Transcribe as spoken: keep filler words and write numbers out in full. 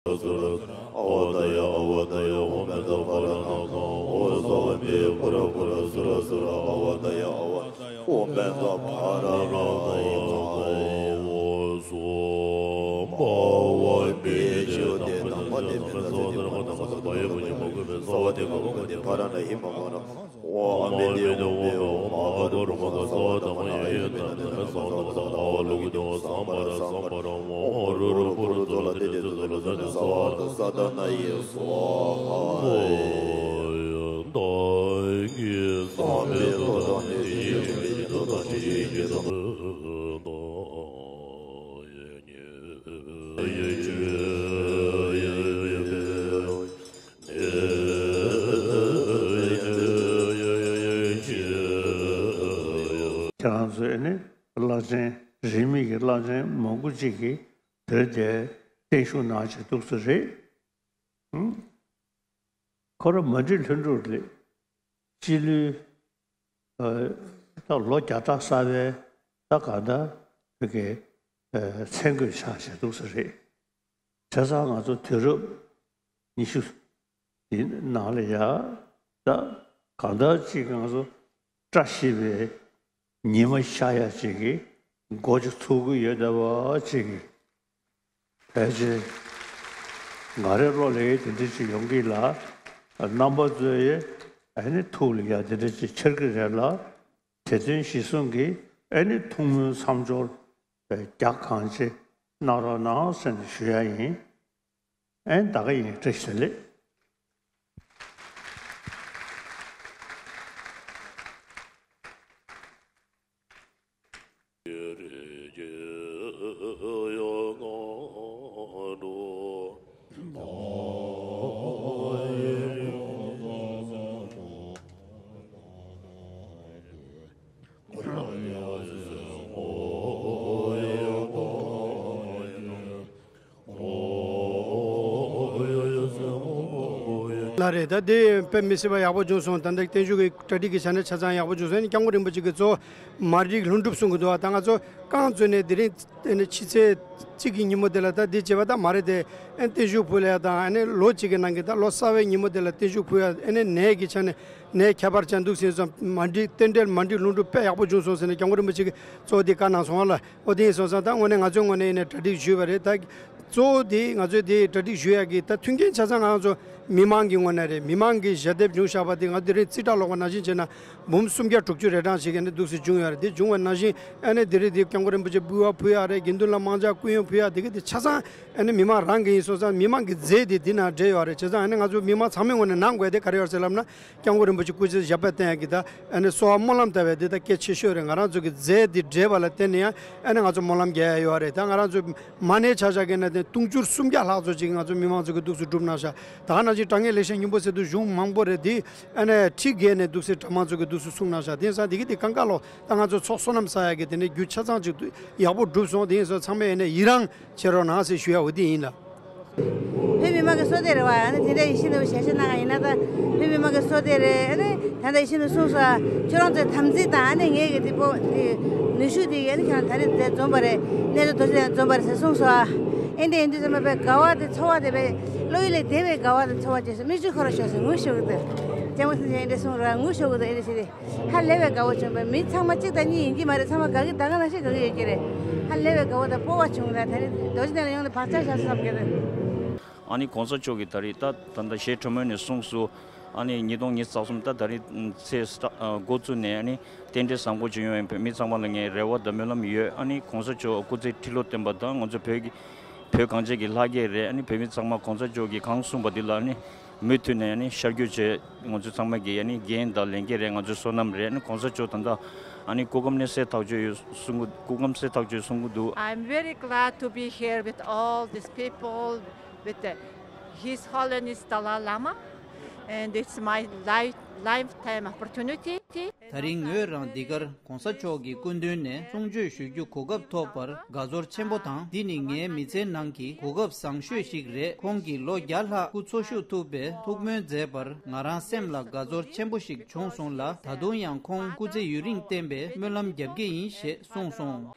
ཨ་ཝ་ཏ་ཡ་ཨ་ཝ་ཏ་ཡ་ཨོ་མེ་ཏ་པ་ར་ན་ཀ་ཨོ་ས་ཝ་ཏི་པུ་ར་པུ་ར་སུ་ར་སུ་ར་ཨ་ཝ་ཏ་ཡ་ཨ་ཝ་ཨོ་མེ་ཏ་པ་ར་ན་ཀ་ཨོ་སོ་མ་ཝ་པི་ཅི་ཏེ་ན་མ་ཏེ་མེ་ན་ཏེ་ཏེ་མ་ཏེ་ས་ཏེ་ཏེ་ཏེ་ས་ཝ་ཏེ་ཀ་ཨོ་མ་ཏེ་པ་ར་ན་ཧི་མ་མ་ར། ཨོ་ཨ་མེ་ཏེ་ཨོ་མེ་ཨོ་མ་ཨ་རོ་རོ་མ་ཏ་ས་ཝ་ཏ་མ་ཡ་ཡེ་ཏ་ཏ་ས་ཏ་ས་ཏ་ཨ་ཝ་ལུ་གུ་ཏོ་ས་མ་ར་ས་མ་ར་མ་ཨོ་རོ་རོ་པོ་རོ་ཛོ་ལ་ཏེ་ཏེ་ཛོ་ལ་ཛ་ཏེ་ས་ཝ་ཏ་ས་ཏ་ན་ཡེ་སྭཱ་ཧཱ། ཨོ་ཡ་ཏ་གི་ས་མེ་ཏོ་ཏ་ནེ་ཏེ་ཡེ་ཏེ་ཏེ་ཏོ་ཏ་ཏེ་ཡེ་ཏེ་ཏོ་ཏ་ཡེ་ཉེ་ཡེ་ཅེ་ཡེ་ཡེ་ཡེ། ཁྱེད་རང་ཚོས་ནི་བླ་ཆེན་རིས་མེད་ཀྱི་བླ་ཆེན་མང་པོ་ཅིག་གིས་བོད་དེ་བརྟན་བཞུགས་གནང་བྱས་འདུག་ས་རེད། ཁོ་རང་མ་བསྒྲིགས་ལྷུན་གྲུབ་རེད། སྤྱི་ལོའི་ད་ལོ་བརྒྱ་ཕྲག་གསར་པའི་ད་ག་ད་བོད་ཀྱི་མཚན་བཀོད་ཆགས་བྱས་འདུག་ས་རེད། བྱས་ཙང་ང་ཚོ་དུས་རབས་ཉི་ཤུ་དེ་ནང་ལ་ཡ་ད་གང་ལྟར་ཅིག་ང་ཚོ་བཀྲ་ཤིས་པའི་ཉི་མ་ཤར་ཡ་ཅིག་གི་འགོ་ཅིག་ཚུགས་ཀྱི་ཡོད་བསྡད་པ་ཅིག་གི་ཕལ་ཆེར་ང་རའི་བློ་ལ་ཡ་དེ་འདྲ་ཅིག་ཡོང་གི་ལ། རྣམ་པ་ཚོའི་ཨ་ནི་ཐུགས་ལ་ཡ་དེ་འདྲ་ཅིག་འཆར་གི་རེད་ལ། དེ་དོན་གཞི་བཟུང་གིས་ཨ་ནི་ཐུགས་སྨོན་མཚམས་སྦྱོར་རྒྱ་གང་ཆེ་གནང་རོགས་གནང་ཟེར་ནས་ཞུ་ཡ་ཡིན། ཨེ་ད་ག་ཡིན། བཀྲ་ཤིས་བདེ་ལེགས། ལགས་རེད། ད་དེ་དཔེ་མི་སྲིད་པ་ཡག་པོ་བྱུང་སོང་། ད་ལྟ་བརྟན་བཞུགས་ཀྱི་གྲ་སྒྲིག་གི་ཆ་ནས་ཆ་ཚང་ཡག་པོ་བྱུང་སོང་། ཨ་ནི་སྐྱབས་མགོན་རིན་པོ་ཆེ་གིས་གཙོ་བོ་མ་བསྒྲིགས་ལྷུན་གྲུབ་གསུང་གི་འདུག་བ། ད་ང་ཚོ་རྐང་བཙུགས་ནས་དེ་རིང་ཨ་ནི་ཕྱི་ཚེས་གཅིག་གི་ཉིན་མོ་དེ་ལ་ད་འདི་བྱས་པ་ད་མ་རེད་དེ། ཨ་ནི་བརྟན་བཞུགས་ཕུལ་ཡ་དང་། ཨ་ནི་ལོ་གཅིག་གི་ནང་གི་ད་ལོ་གསར་པའི་ཉིན་མོ་དེ་ལ་བརྟན་བཞུགས་ཕུལ་ཡ། ཨ་ནི་ནས་ཀྱི་ཆ་ནས་ནས་ཁྱད་པར་ཅན་འདུག་ཟེར་སོང་། མ་བསྒྲིགས་རྟེན་འབྲེལ་མ་བསྒྲིགས་ལྷུན་གྲུབ་དཔེ་ཡག་པོ་བྱུང་སོང་ཟེར་ནས་སྐྱབས་མགོན་རིན་པོ་ཆེ་གིས་གཙོ་བོ་དེ་བཀའ་གནང་སོང་བ་ལ། ཨོ་དེ་ཡིན་སོང་ཙང་ད་དངོས་གནས་ང་ཚོའི་ངོས་ནས་ཡིན་ན་གྲ་སྒྲིག་ཞུས་པ་རེད། ད་གཙོ་བོ་དེ་ང་ཚོས་དེ་གྲ་སྒྲིག་ཞུ་ཡག་གི་ད་མཐུན་རྐྱེན་ཆ་ཚང་ང་ཚོ་མི་མང་གི་ངོས་ནས་རེད། མི་མང་གིས་ཞལ་འདེབས་བྱུང་བཞག་པ་དེ་ང་དེ་རིང་རྩིས་ཁྲ་ཀློག་པ་ནང་བཞིན་བྱས་ན་འབུམ་སུམ་བརྒྱ་དྲུག་ཅུ་རེ་གྲངས་ཤིག་ཨ་ནི་འདུག་སེ་བྱུང་ཡོད་རེད། དེ་བྱུང་བ་ནང་བཞིན་ཨ་ནི་དེ་རིང་དེ་སྐྱབས་མགོན་རིན་པོ་ཆེ་འབུལ་བ་ཕུལ་ཡག་རེད། དགེ་འདུན་ལ་མང་ཇ་སྐུ་ཡོན་ཕུལ་ཡག་དེ་ག་དེ་ཆ་ཚང་ཨ་ནི་མི་མང་རང་གི་ཡིན་སོང་ཙང་མི་མང་གི་རྫས་དེ་དེ་ནང་འདྲེས་ཡོད་རེད། བྱས་ཙང་ཨ་ནི་ང་ཚོ་མི་མང་ཚང་མའི་ངོས་ནས་གནང་དགོས་དེ་ག་རེ་ཡོད་རེད་ཟེར་ལབ་ན། སྐྱབས་མགོན་རིན་པོ་ཆེ་སྐུ་ཚེ་ཞབས་པད་བརྟན་ཡག་གི་ད་ཨ་ནི་གསོལ་བ་སྨོན་ལམ་བཏབ་པའི་འདི་ད་གལ་ཆེ་ཤོས་རེད། ང་རང་ཚོ་གི་རྫས་འདི་འདྲེས་པ་ལ་བརྟེན་ནས་ཡང་ཨ་ནི་ང་ཚོ་སྨོན་ལམ་རྒྱག་ཡག་ཡོད་རེད། ད་ང་རང་ཚོ་མ་ཎི་ཆ་བཞག་གི་ན་དེ་དུང་ཕྱུར་སུམ་བརྒྱ་ལྷག་ཙམ་ཅིག་ང་ཚོ་མི་མང་ཚོ་གི་འདུག་སེ་བསྒྲུབས་གནང་ཤག་ད་ག་ནང་བཞིན་དྲང་ངེས་ལེགས་བཤད་སྙིང་པོ་ཟེར་དུས་གཞུང་མང་པོ་རེད། འདི་ཨ་ནི་ཁྲི་བརྒལ་ནས་འདུག་སེ་གྲྭ་མང་ཚོ་གི་འདུག་སེ་གསུངས་གནང་ཤག་དེང་སང་འདི་གི་དེ་གང་ག་ལོ་ད་ང་ཚོ་ཚོགས་བསོད་ནམས་བསགས་ཡག་གི་དེ་ནས་རྒྱུ་ཆ་ཚང་ཅིག་ཡག་པོ་བསྒྲུབས་སོང་། དེ་ཡིན་སོང་ཚང་མས་ཨ་ནི་ཡི་རང་བྱེད་རོགས་གནང་ཟེར་ཞུ་ཡག་འོ་དེ་ཡིན་ལ། བོད་མི་མང་གི་བསོད་བདེ་རེད་བ། ཨ་ནི་དེ་འདྲ་ཡིད་བཞིན་དུ་ཞལ་བཞེས་གནང་བ་ཡིན་ན་ད་བོད་མི་མང་གི་བསོད་བདེ་རེད། ཨ་ནི་ད་ལྟ་ཡིད་བཞིན་དུ་གསུངས་སོང་། ཁྱོད་རང་ཚོའི་དམ་ཚིག་དང་ཨ་ནི་ངེད་ཀྱི་དེ་པོ་དེ་ནུས་ཤུགས་དེ་ཨ་ནི་ཁྱོད་རང་ད་རེས་མཛད་འཛོམས་པ་རེད། གནས་མཆོག་རྡོ་རྗེ་གདན་འཛོམས་པ་རེད་ཟེར་གསུངས་སོང་། ཨ་ཨེ་འདྲ་ཡིན་དུས་ཙམ་པ་དགའ་བ་དེ་ཚོར་བ་དེ་བས་བློ་ཡུལ་ལས་འདས་པའི་དགའ་བ་དེ་ཚོར་བ་བྱས་སོང་། མིག་ཆུ་འཁོར་བ་ཤོར་སོང་། ངུ་ཤོར་གི་འདུག་ལྕམ་མོ་སེང་ཆེན་ཨེ་འདྲ་གསུངས་ར། ངུ་ཤོར་གི་འདུག་ཨེ་འདྲ་ཞིག་རེད། ཧ་ལས་པའི་དགའ་བོ་བྱུང་བས། མི་ཚང་མ་གཅིག་དང་གཉིས་ཡིན་གྱི་མ་རེད། ཚང་མ་དགའ་གི་ད་ག་ནང་བཞིན་དགའ་གི་ཡོད་ཀྱི་རེད། ཧ་ལས་པའི་དགའ་བོ་དང་སྤོབས་པ་བྱུང་ལ་ད་ནི་རྡོ་རྗེ་གདན་ལ་ཡོང་ནས་བག་ཆགས་བཞག་བསམ་གྱི་རེད། ཨ་ནི་གོང་ས་མཆོག་གིས་ད་རེས་ད་ད་ལྟ་ཞལ་དྲི་མོ་ནས་གསུངས་སོང་། ཨ་ནི་ཉིས་སྟོང་ཉི་ཤུ་རྩ་གསུམ་ད་ད་རེས་ཚེས་ས་འགོ་བཙུགས་ནས་ཨ་ནི་རྟེན་འབྲེལ་བཟང་པོ་ཅིག་ཡོང་བའི་བོད་མི་ཚང་མ་ལ་ངས་རེ་བ་དང་སྨོན་ལམ་ཡོད། ཨ་ནི་གོང་ས་མཆོག་སྐུ་ཚེ་ཁྲི་ལོ་བརྟན་པ་དང་ང་ཚོ་བོད་ཀྱི་བོད་གངས་ཅན་གྱི་ལྷ་སྐལ་རེད། ཨ་ནི་བོད་མི་ཚང་མ་གོང་ས་མཆོག་གིས་གང་གསུངས་པ་འདི་ལ་ཨ་ནི་མུ་མཐུད་ནས་ཨ་ནི་ཤར་བསྐྱོད་བྱས། ང་ཚོ་ཚང་མ་གིས་ཨ་ནི་འགན་དང་ལས་འགན་རེད། ང་ཚོའི་བསོད་ནམས་རེད། ཨ་ནི་གོང་ས་མཆོག་ད་ལྟ་ཨ་ནི་སྐུ་ཁམས་ནི་གསལ་ཐག་ཆོད་ཡོད་གསུང་གི། སྐུ་ཁམས་གསལ་ཐག་ཆོད་གསུང་གི་འདུག I'm very glad to be here with all these people, with uh, His Holiness Dalai Lama, and it's my life, lifetime opportunity. ད་རིང་ངོས་རང་འདི་གར་གོང་ས་མཆོག་གི་སྐུ་མདུན་ནས་གསུང་ཆོས་ཞུ་རྒྱུ་གོ་སྐབས་ཐོབ་པར་དགའ་ཚོར་ཆེན་པོ་དང་། འདི་ནི་ངའི་མི་ཚེའི་ནང་གི་གོ་སྐབས་བཟང་ཤོས་ཤིག་རེད། ཁོང་གིས་ལོ་བརྒྱ་ལྷག་སྐུ་འཚོ་བཞུགས་ཐུབ་པའི་ཐུགས་སྨོན་མཛད་པར་ང་རང་སེམས་ལ་དགའ་ཚོར་ཆེན་པོ་ཞིག་བྱུང་སོང་ལ། ད་དུང་ཡང་ཁོང་སྐུ་ཚེ་ཡུན་རིང་བརྟན་པའི་སྨོན་ལམ་རྒྱབ་ཀྱི་ཡིན་ཞེས་གསུངས་སོང་།